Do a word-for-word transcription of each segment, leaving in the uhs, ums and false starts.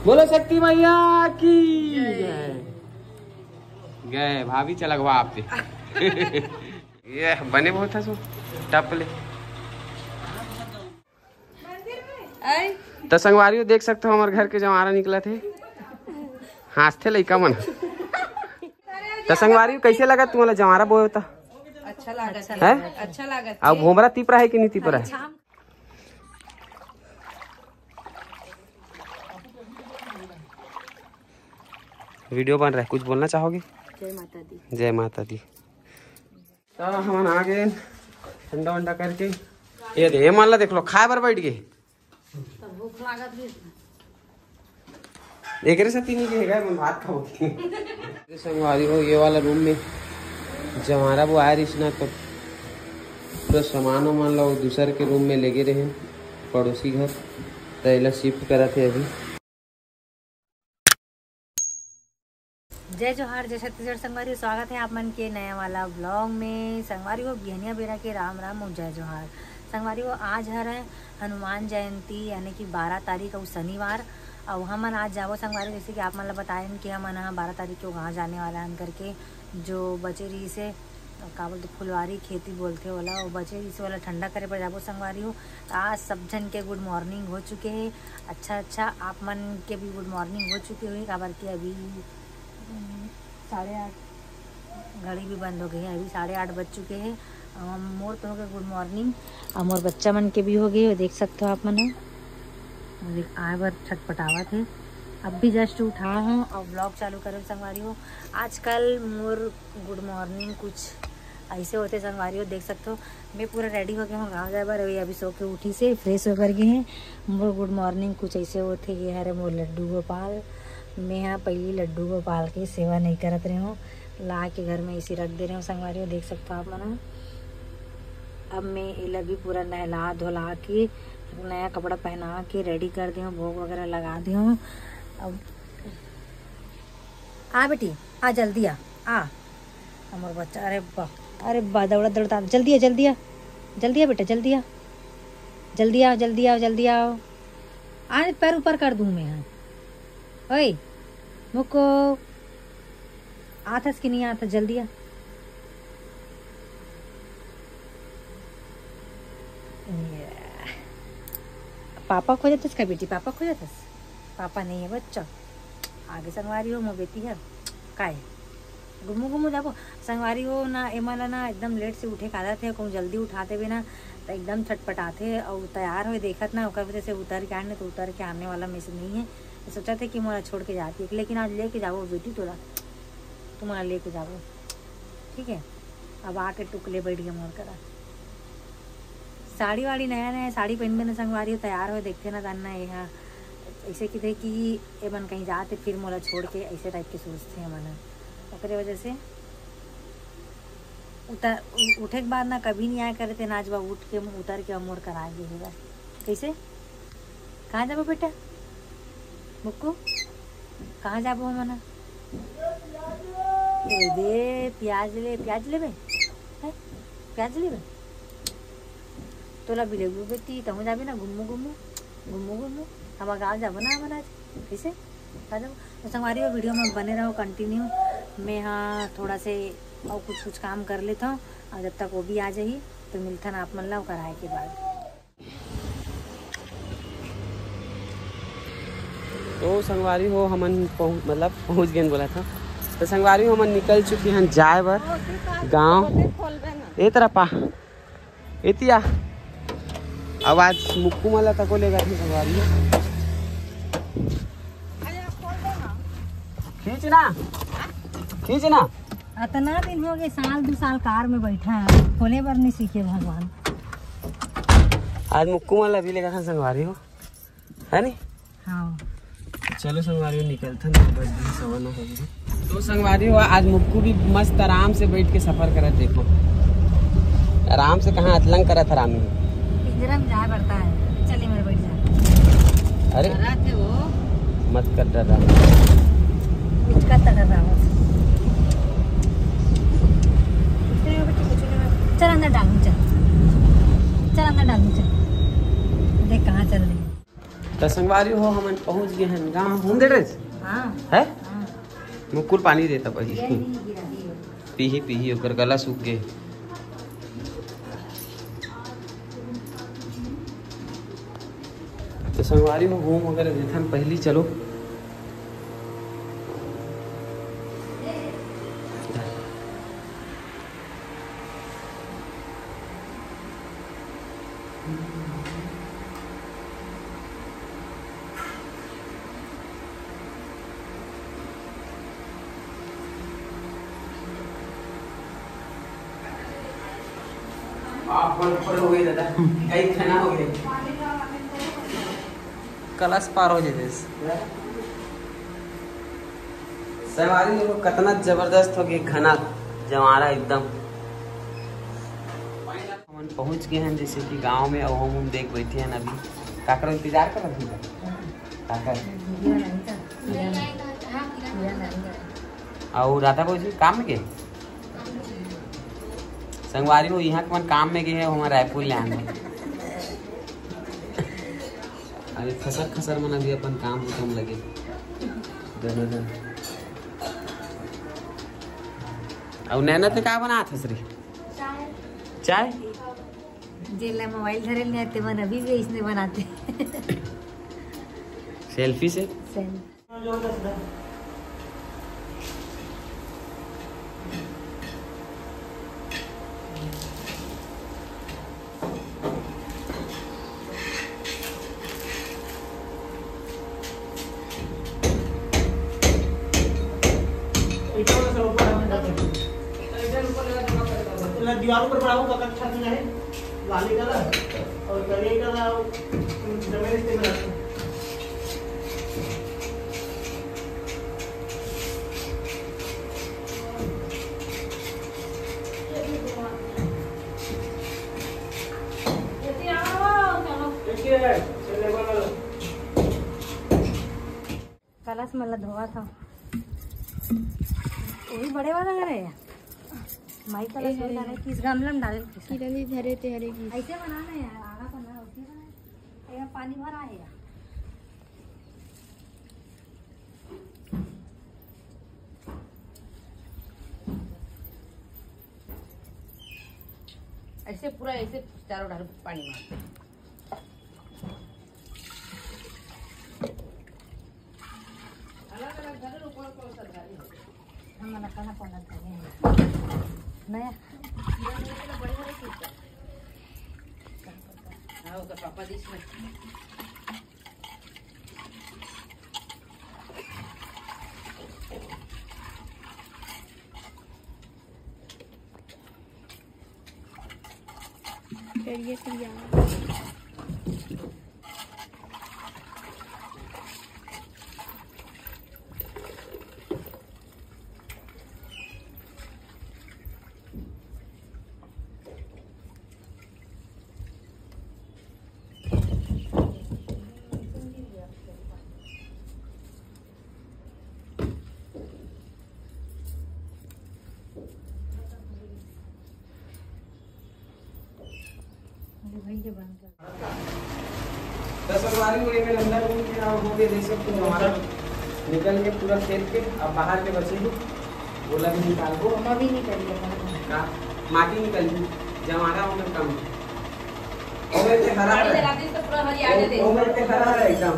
बोलो शक्ति मैया की जय। गए भाभी चलगवा आपके। ये बने बहुत है सो टप ले। त संगवारी हो देख सकते हो, हमारे घर के जवारा निकला थे, हाँसथे लइका मन। त संगवारी हो, कैसे लगा तुम्हारा जवारा बोए होता? अच्छा लागत है। हैं? अच्छा लागत अब है। भोमरा तिपरा है कि नहीं तिपरा है? अच्छा। वीडियो बन रहा है, कुछ बोलना चाहोगे? जय माता दी। जय माता दी। तो हमन आ गए ठंडा वंडा करके। ये दे, ये मान ला, देख लो, खाए बर बैठ गए। तो भूख लागत भी। एकरे से तीन के है, मैं भात खाओ। संगवारी हो, ये वाला रूम में जवारा वो आए रहिस ना, तो पूरा सामान वामान ला वो दूसर के रूम में लेगे रहे, पड़ोसी घर, तो एला शिफ्ट करत है अभी। जय जोहार, जय छत्तीसगढ़ संगवारी हो, स्वागत है आप मन के नया वाला ब्लॉग में। संगवारी हो, बिहनिया बेरा के राम राम और जय जोहार। संगवारी हो, आज हर है हनुमान जयंती, यानी कि बारह तारीख और शनिवार। और हमन आज जाबो संगवारी, जैसे कि आप मन ला बताएन कि हमन ह बारह तारीख के गाँव जाने वाला हन करके, जो बचे रहिस हे, का बोलथे, फुलवारी खेती बोलथे ओला, वो बचे रहिस हे ओला ठंडा करे बर जाबो संगवारी हो। त आज सब झन के गुड मॉर्निंग हो चुके हे। अच्छा अच्छा, आप मन के भी गुड मॉर्निंग हो चुके होही, काबर कि अभी, हम्म, साढ़े आठ, घड़ी भी बंद हो गई है, अभी साढ़े आठ बज चुके हैं। अ, मोर तो हो गए गुड मॉर्निंग, और मोर बच्चा मन के भी हो गए, देख सकते हो आप मन ह। अभी आए बर छटपटावत है। अब भी जस्ट उठा हूँ और ब्लॉग चालू करो संगवारी हो। आजकल मोर गुड मॉर्निंग कुछ ऐसे होते संगवारी हो, देख सकते हो। मैं पूरा रेडी हो गया हूँ गाँव जाए बर। अभी, अभी सो के उठी से फ्रेश होकर गए हैं। मोर गुड मॉर्निंग कुछ ऐसे होते, ये हरे मोर लड्डू गोपाल। मैं यहाँ पहली लड्डू गोपाल के सेवा नहीं करत रहे हूँ, ला के घर में इसी रख दे रहे हूँ संगवारी हो, देख सकते हो आप मन। अब मैं एला भी पूरा नहला धोला के, नया कपड़ा पहना के रेडी कर दे हूँ, भोग वगैरह लगा दे हूँ। अब आ बेटी, आ जल्दी आ, आ। हमर बच्चा, अरे बा, अरे बा, दौड़त दौड़त आ, जल्दी आ, जल्दी आ, जल्दी आ बेटा, जल्दी आ, जल्दी आ, जल्दी आ, जल्दी आओ। आज पैर ऊपर कर दूँ मैं, हाँ। ओए, मुक्कू, आथस कि नहीं आथस, जल्दी आ। ये। पापा खोजत हस का बेटी, पापा खोजत हस? पापा नहीं है बच्चा। आगे संगवारी हो, मोर बेटी है। काय? घुमू घुमू जाबो। संगवारी हो ना, एमा ला ना एकदम लेट से उठे के आदत है, कहूँ जल्दी उठा देबे ना, त एकदम छटपटाथे। और तैयार होए देखत ना, ओकर वजह से उतर के आने, तो उतर के आने वाला में से नहीं है। तो सोचा थे कि मोला छोड़ के जाती है, लेकिन आज लेके जाबो बेटी तोला, तुम्हारा लेके जाबो, ठीक है? अब आके टुकले बैठ गए मोर करा। साड़ी वाड़ी नया नया साड़ी पहनबे न संगवारी हो, तैयार हो देखते ना जानना ये हा। ऐसे किथे कि ए मन कहीं जाते फिर मोला छोड़ के, ऐसे टाइप के सोचते हैं मन। ओकरे वजह से उतर, उ-, उठे के बाद ना कभी नहीं आया करे थे, ना आज बा उठ के उतर के मोर करा गए होगा। कैसे? कहाँ जाबो बेटा? मुक्कू, कहाँ जाबो हमन? ए दे, प्याज ले, प्याज लेबे? हैं? प्याज लेबे? तोला भी लेबो बेटी, तहूँ जाबे ना, घुम्मू घुम्मू, घुम्मू घुम्मू। हम गाँव जाबो ना, हमन आज। कैसे? आ जाओ। तो संगवारी हो, वीडियो में बने रहो कंटिन्यू। मैं हाँ थोड़ा से और कुछ कुछ काम कर लेता हूँ, और जब तक वो भी आ जाही तो मिलथन आप मन ला ओकर आए के बाद। तो संगवारी हो, हमन पहुँच, मतलब पहुँच गए बोला था। तो संगवारी हो, हमन निकल चुके हैं जाए बर गाँव। ए तरह पा, एतिया। अब आज मुक्कू मला तको लेगा थे संगवारी हो। खींच ना, खींच ना। इतना दिन हो गए, साल दो साल कार में बैठा है, खोले बर नहीं सीखे भगवान। आज मुक्कू मला भी लेगा था संगवारी हो, है नी? हाँ। चलो संगवारी हो, निकलथन, बज गई सवा नौ हो गई। तो संगवारी हो, आज मुक्कू भी मस्त आराम से बैठ के सफर करत, देखो आराम से, कहाँ अतलंग करत हरामी। पिंजरा में जाए पड़ता है, चलिए मेरे बैठ जा। अरे डरा थे वो। मत कर डरा। कुछ का डरा बस। कुछ नहीं हो बेटी, कुछ नहीं हो। चल अंदर डाल, चल। चल अंदर डाल, चल। देख कहाँ चल रही है। त संगवारी हो, हमन पहुंच गे हन गांव। हूं दे रे। हां। है? हां। मुकुल पानी देता पही। पीही, पीही, ओकर गला सूख गे। त संगवारी हो, हूं वगैरह देथन पहली, चलो। आप बड़ बड़ हो गए दादा, कई खाना हो गए। कलश पार हो जाते। संगवारी हो, कतना जबरदस्त हो गए खाना, जवारा एकदम। हमन पहुंच गए हैं जैसे कि गांव में, और हम देख बैठे हैं अभी, काकर इंतजार कर रहे हैं। काकर? और राधा बाबूजी काम में गए? संगवारी हो, इहां के मन काम में गए हैं, हमन रायपुर ले आए हैं। अभी खसर खसर मन अभी अपन काम बुता में लगे। दोनों जन। अउ नैना, ते का बनात हस रे? चाय। चाय? जेला मोबाइल धरे ले आते मन अभी भी इसने बनाते। सेल्फी से? सेल्फी। ईटा वाला सब ऊपर हम डाल देंगे। ईटा ऊपर लगा देना पड़ेगा। दीवार ऊपर बनाऊंगा, कच्चा नहीं है। लाली कलर और करिया कलर और जमीन इस पे रखते हैं। कलश मन ला धोवत हव। वही बड़े वाला घर है यार। माई कलश में डाले, किस गमला में डाले, किस किरण जी धरे ते हरे की। ऐसे बनाना है यार, आगा करना है, उसी बनाए। ये पानी भरा है यार। ऐसे पूरा ऐसे चारों धार पानी मारते हैं। अलग-अलग घर में कौन-कौन सा घर है? हम अलग अलग अलग घर है। नया। हाँ, ओकर पापा जी इसमें। करिया करिया। दस अगवारी मुड़े में लंदर घूम के आओ, हो गए, देख सकते हो, हमारा निकल के पूरा खेत के, अब बाहर के बचे ही, बोला भी निकाल दो। हम अभी निकल गए। का? माटी निकल गई, जमाना उम्र कम। उम्र के हरा है। रात तो पूरा हरियाणा दे। उम्र के हरा है एकदम।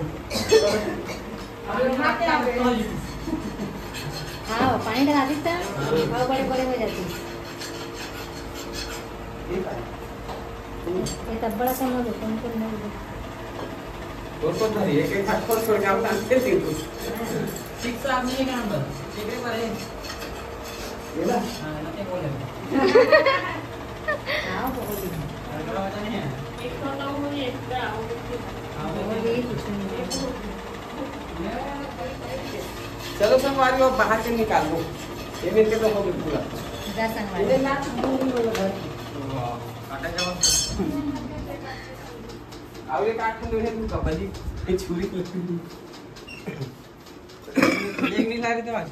हाँ, पानी डाला दी था, हाँ। और बड़े बड़े हो जाते हैं। ये तब बड़ा कम हो गया, कौन कौन नहीं। कौन कौन था? ये के साथ कौन छोड़ के आप डालते थे कुछ? ठीक से आप नहीं काम बस, ठीक है पर ये ना? हाँ, ना क्या बोले? हाँ, बहुत ही। लड़का बच्चा नहीं है? एक तो ना वो नहीं, एक तो आओ। हाँ, वो भी कुछ नहीं। चलो संगवारी, अब बाहर के निकाल दो। ये मेरे के तो हो गया पूरा। जा संगवारी। इन्हें ना छुपू नहीं बोलो घर की। वाह, काटा जाओ। अब ये काट के दो है तू कबड्डी। ये छुरी। एक नहीं ला रहे थे आज।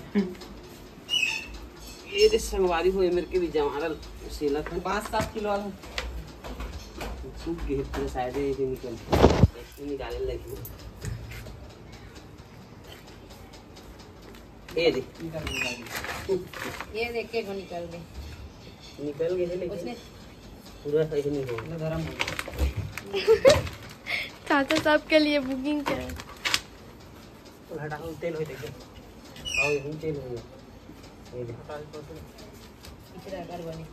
ये दे संगवारी हो, ये मेरे के भी जमारल सेला था। पाँच सात किलो वाला। सूख गए थे, शायद ये भी निकल। एक निकाले लगी। ये देख। ये देख के को निकल गए। निकल गए हैं, लेकिन उसने पूरा सही नहीं हो। चाचा साहब के लिए बुकिंग करें। हटा, हम तेल हो देखे। आओ, यही तेल हो। ये देख। इधर कर बने।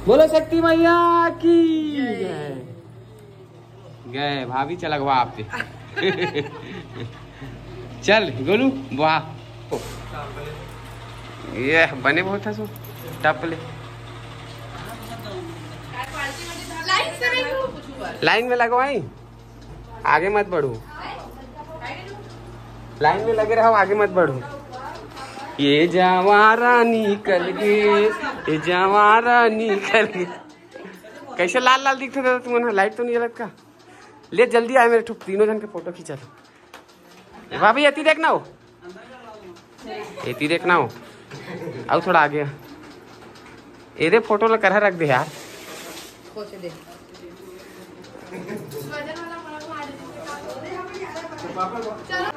बोलो शक्ति मैया की जय। गए भाभी, चला गवा आपके। चल गोलू, वाह। ये बने बहुत है सो। टप ले। लाइन में लगवाई, आगे मत बढ़ू। लाइन में लगे रहो, आगे मत बढ़ू। ये जवारा निकल गए, ये जवारा निकल गए। कैसे लाल लाल दिखते थे तुमन? लाइट तो नहीं जलत का? ले जल्दी आए मेरे ठुक, तीनों जन के फोटो खींचा था। भाभी, एती देखना हो, एती देखना हो। आओ थोड़ा आगे। एरे फोटो ला करहा रख दे यार। पोछ दे।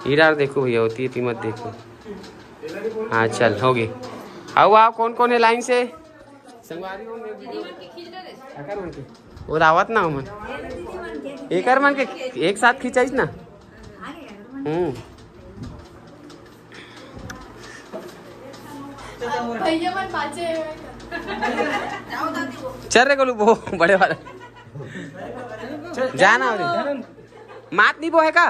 हीरा देखो भैया, होती है, मत देखो। हाँ, चल, हो गई। आओ, आओ, कौन कौन है लाइन से? संगवारी हो, मैं वीडियो अकर मन के। वो आवत ना हमन। एकर मन के एक साथ खिंचाइस ना। हम्म। भैया मन पाछे। चल रे गोलू, वो बड़े वाला। जाना रे। मात नहीं वो है का?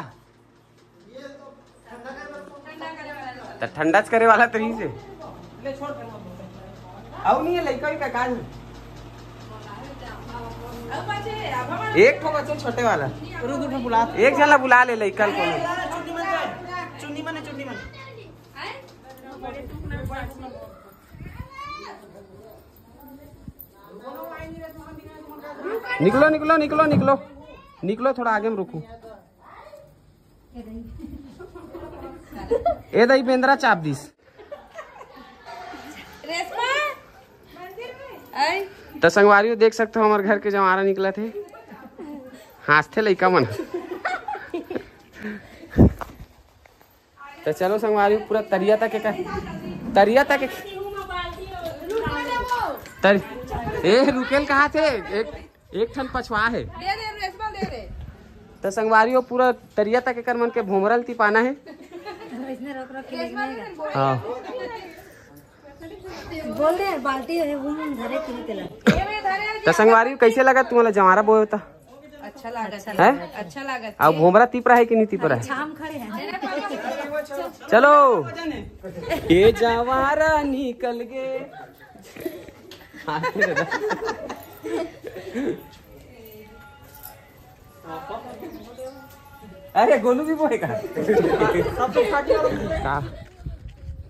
त ठंडा च करे वाला तरी से। अउ नहीं है, लइका भी बेकार है। एक ठो बचे छोटे वाला। एक जना बुला ले लइका को। चुन्नी मन, चुन्नी मन। निकलो, निकलो, निकलो, निकलो, निकलो, थोड़ा आगे में रुको। ए दई बेंदरा चाप दिस। रेशमा, आई। त संगवारी हो, देख सकते हो, हमारे घर के जवारा निकला थे, हाँसथे लइका मन। तो चलो संगवारी हो, पूरा तरिया तक एक, तरिया तक एक, तर, ए रुकेल कहा थे, एक एक ठन पछवा है। दे दे रेशमा, दे दे। त संगवारी हो, पूरा तरिया तक एकर मन के भोमरल तिपाना है। इसने रोक रोक के रेशमा, लेने दे का। दे, बोल। हाँ। बोल दे, बाल्टी है, वो हम धरे के नहीं तेला। ये मैं धरे हूँ। त संगवारी हो, कैसे लगा तुम्हारा जवारा बोए होता? अच्छा लागत है? अच्छा लागत अब भोमरा तिपरा है कि नहीं तिपरा है? छाम खड़े हैं। चलो, ये जवारा निकल गए। अरे गोलू भी बोएगा। का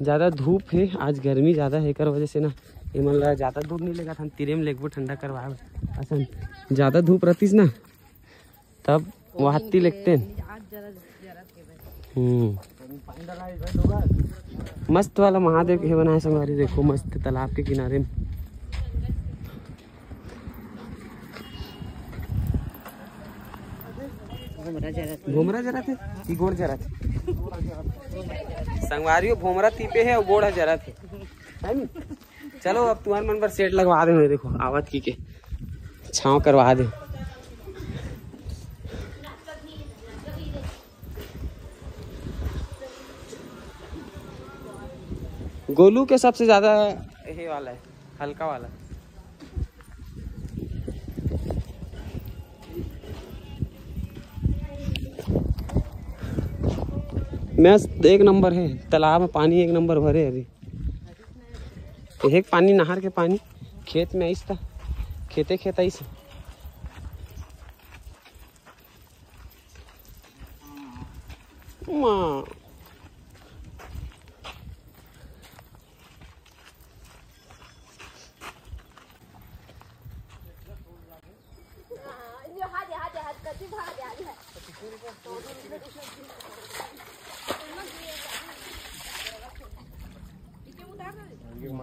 ज्यादा धूप है आज, गर्मी ज्यादा है, एकर वजह से ना ये मन ला ज्यादा दूर नहीं लेगा, हम तीरे में लेगबो ठंडा करवाए। असन ज्यादा धूप रहतीस ना, तब वो हत्ती लेगते हैं। हम्म। मस्त वाला महादेव के बनाए संगवारी, देखो मस्त तालाब के किनारे में। भोमरा जरा थे कि गोड़ जरा थे? संगवारी हो, भोमरा तीपे है और गोड़ जरा थे, है नी? चलो अब तुम्हारे मन पर सेट लगवा दे, देखो आवत की के छाँव करवा दे। गोलू के सबसे ज्यादा ये वाला है, हल्का वाला। मस्त एक नंबर है, तालाब में पानी एक नंबर भरे अभी। एक पानी, नहर के पानी खेत में आइस था, खेते खेत आइस। माँ।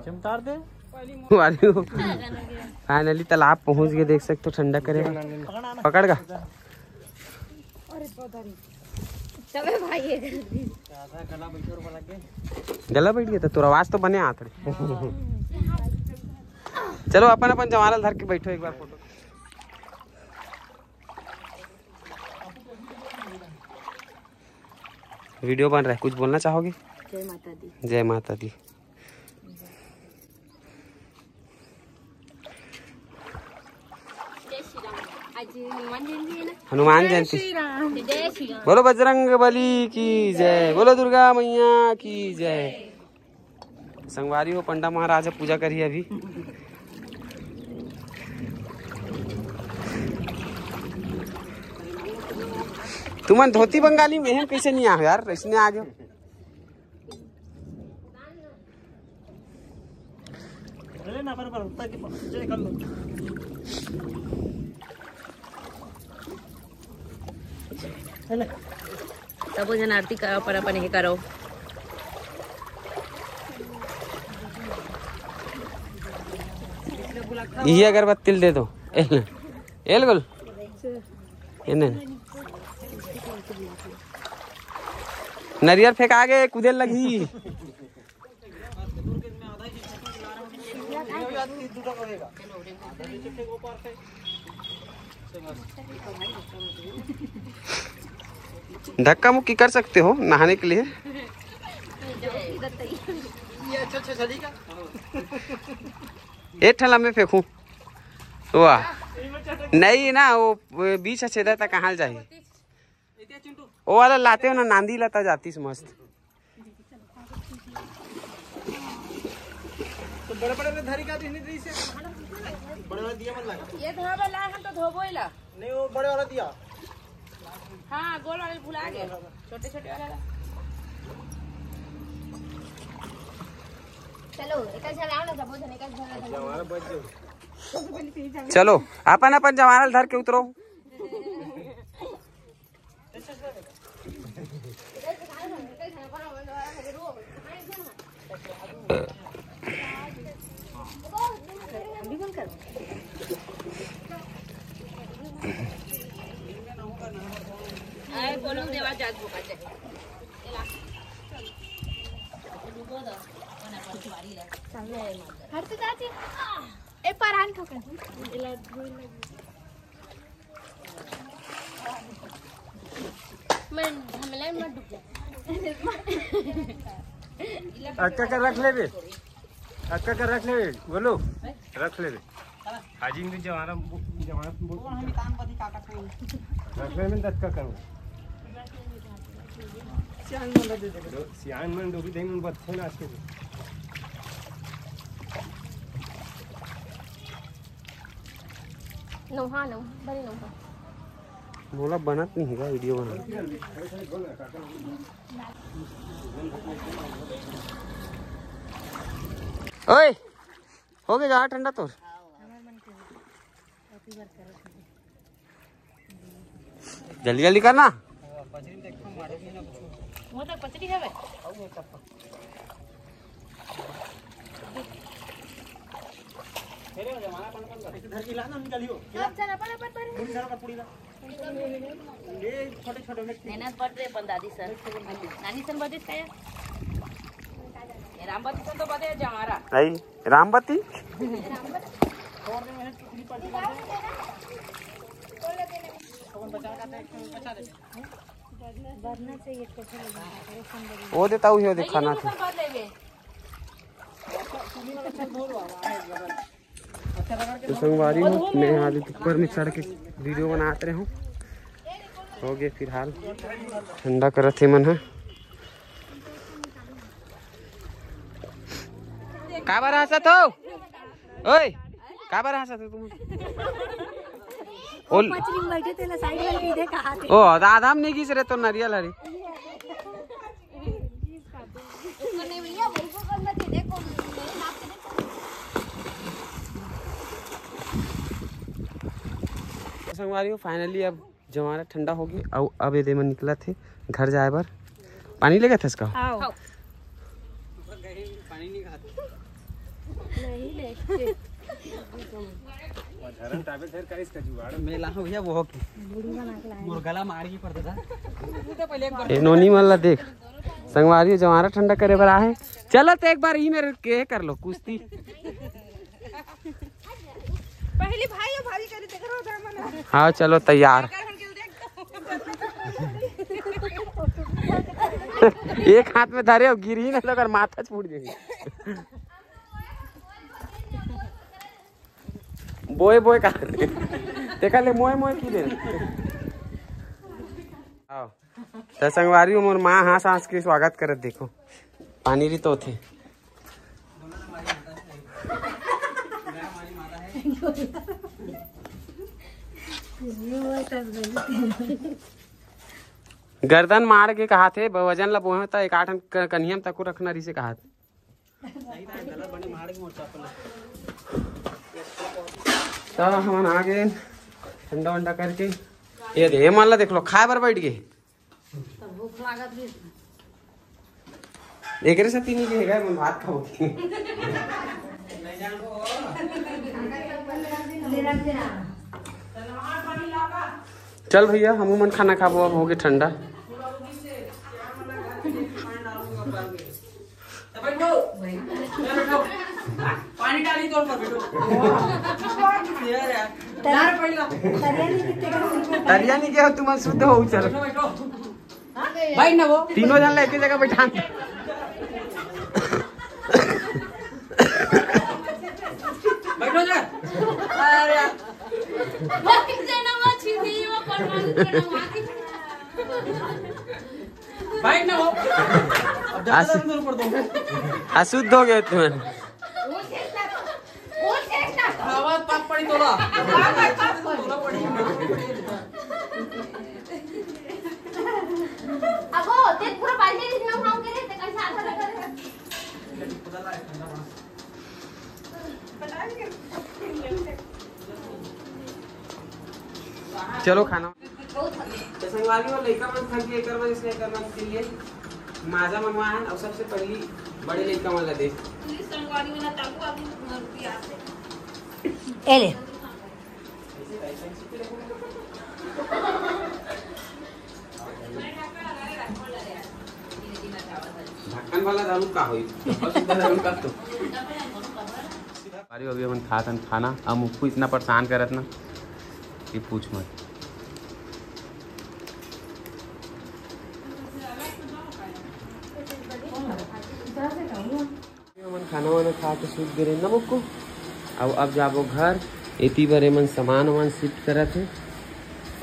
चमतार दे। फाइनली तालाब पहुंच गए, देख सकते हो, ठंडा करे। पकड़ का। तबे भाई, ये गला बैठ गया तो तोर आवाज तो बने आत रहे। चलो, अपन अपन जवारा ल धर के बैठो एक बार फोटो। वीडियो बन रहा है, कुछ बोलना चाहोगे? जय माता दी। जय माता दी। जय श्री राम। आज हनुमान जयंती है ना? हनुमान जयंती। जय श्री राम। बोलो बजरंग बली की जय, बोलो दुर्गा मैया की जय। संगवारी हो, पंडा महाराज ह पूजा करही अभी। तुमन धोती बंगाली में एहन कैसे नहीं आहो यार, ऐसने आ गयो। सबो झन आरती करो, अपन अपन हे करो। इही अगरबत्ती ल दे दो। एल, एल गोल। एने। नरियर फेंका गे, कूदे लगही। धक्का मुक्की कर सकते हो नहाने के लिए। एक ठला मैं फेंकूं। वाह, नहीं ना, वो बीच छेदा तक कहाँ जाही? वो वाला लाते हो ना, नांदी लता जातीस मस्त। तो बड़े बड़े में धारी का नहीं रही से। बड़े वाला दिया मत लगा। ये धावा ला, हम तो धोबो ही ला। नहीं, वो बड़े वाला दिया। हाँ, गोल वाले भुला गए, छोटे छोटे वाला ला। चलो, एक झन आओ ना, सबो झन एक झन। अच्छा, हमारा बच गए। चलो, अपन अपन जवारा ल धर के उतरो। हर तो चाची, ए परान ठोकर। मैं झमेला में मत डूब जा। अक्का का रख लेबे, अक्का का रख लेबे, बोलो, रख लेबे। हाजिम भी जवाना, जवाना बोल। कौन हम इतान बदी काका कोई? रख ले, मैं दत्त का करूँ। सियान मन दे दे। सियान मन डोबी देंगे, उन बच्चे ना आज के। नोहा, नोहा, बड़ी नोहा। मोला बनत नहीं है वीडियो बना। ओए, हो गया जहाँ ठंडा तोर। जल्दी जल्दी करना। वो तो पचड़ी है भाई। घर की लाना, हम चलियो। सब चल अपन अपन पर। पूरी घर का पूरी ला। ये छोटे छोटे में। मेहनत बढ़ रही अपन दादी सर। नानी सर बजे खाया। ये रामबती सर तो बजे जमारा। आई रामबती। छोड़ दे, मेहनत पूरी पड़ गई। कौन बचा का था, एक बचा दे। बढ़ना चाहिए, छोटे लोगों का, वो सुंदर ही। वो देता हूँ, ये दिखाना था। तो संगवारी हो, मैं आज ऊपर में चढ़ के वीडियो बनात रहे हूँ। हो गए फिलहाल ठंडा करत हे मन ह। काबर हंसत हो? ओए, काबर हंसत हो तुम? ओल- पचरी में बैठे थे ना, साइड में सीधे कहा थे। ओ, आधा हम नहीं घिस रहे तो नरियल हरी। संगवारी हो, finally अब जमारा ठंडा हो गया। अउ अब एदे मन निकलत हे घर जाए बर। पानी लेगत हस का? आओ। नहीं ले। मैं ला हूँ भैया, वो हो के। मोर गला मार के पड़ता था। ए नोनी मन ला देख, संगवारी जवारा ठंडा करे बर आहे। चलो तो एक बार ही मेरे के कर लो कुश्ती। पहली भाई और भाभी करी देख रहा था मना। हाँ चलो तैयार। एक हाथ में धरे हो, गिरी ना तो अगर माथा फूट जाए। बोए बोए का तेकर ले मोए मोए की दे। आओ। त संगवारी हो, मोर माँ हाँस हाँस के स्वागत करत, देखो पानी री तो थे। गर्दन मार के कहा थे, वजन ला बोहे त एक आठ क-, कन्हियम तको रखना रिसे कहा थे। त हमन आ गए ठंडा वंडा करके। ये दे, ये मन ला देख लो, खाए बर बैठ गए। एकरे से तीन के है, मन भात खाओ। चल भैया, हमू मन खाना खाबो, अब होगे ठंडा। पानी डाली तो ऊपर बैठो। यार, यार। तरिया नहीं कितने का। तरिया नहीं गया, तुम शुद्ध हो, चल। बैठो, बैठो। भाई ना वो। तीनों जन लेके जगह बैठा। बैठो जा। अरे यार। वो कितने ना वो छीनी, वो परमाणु के ना वो आती। बैठ ना हो। अब ज्यादा आस- दर्द मेरे ऊपर दो। अशुद्ध हो गए तुम। आवाज पाप पड़ी तोला। तोला पड़ी। अगो, ते पूरा बाल्टी इतना उठाओ के रे, ते कैसे आधा लगा रे? चलो खाना। तो संगवारी हो, लइका मन थक गए, एकर वजह से एकर मन के लिए माजा मंगवा है। और सबसे पहली बड़े लइका मन ला दे। पुलिस संगवारी वाला ताकू अभी मर भी आते। ए ले। ढक्कन वाला दारू का होई? और सुधा दारू का तो? अरे अभी हमन खात हन खाना, अब मुक्कू इतना परेशान करत ना कि पूछ मत। हमन खाना वाना खा के सूत गे रहे ना मुक्कू। अब, अब जाबो घर। एती बर एमन सामान वामान शिफ्ट करत हे।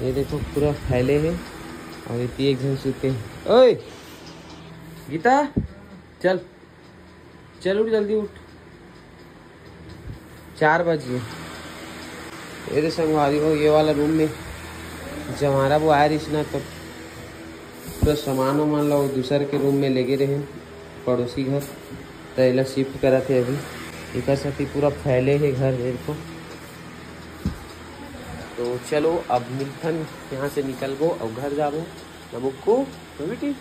ये देखो पूरा फैले हे। और एती एक झन सूते हे। ओए गीता, चल चल उठ, जल्दी उठ। चार बज गए। ये तो संगवारी हो, ये वाला रूम में जमारा वो आए रहीस ना, तो पूरा सामान वामान ला वो दूसर के रूम में लेगे रहे, पड़ोसी घर, तो एला शिफ्ट करत हे अभी। एकर साथ ही पूरा फैले हे घर, देखो। तो चलो अब मिलथन, यहाँ से निकलबो और घर जाबो। ना मुक्कू, ना बेटी।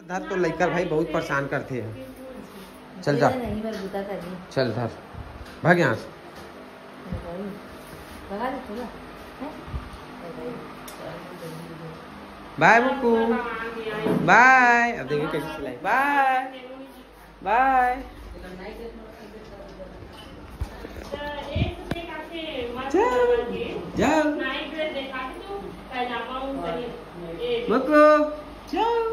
धर तो लइका भाई बहुत परेशान करथे। चल जा। नहीं, बर बुता कर दी। चल धर। भाग यहाँ से। भगा दे तू ना। हैं? बाय मुक्कू। बाय। अब देखिए कैसे चलाई। बाय। बाय। जाओ, जाओ। मुक्कू, जाओ।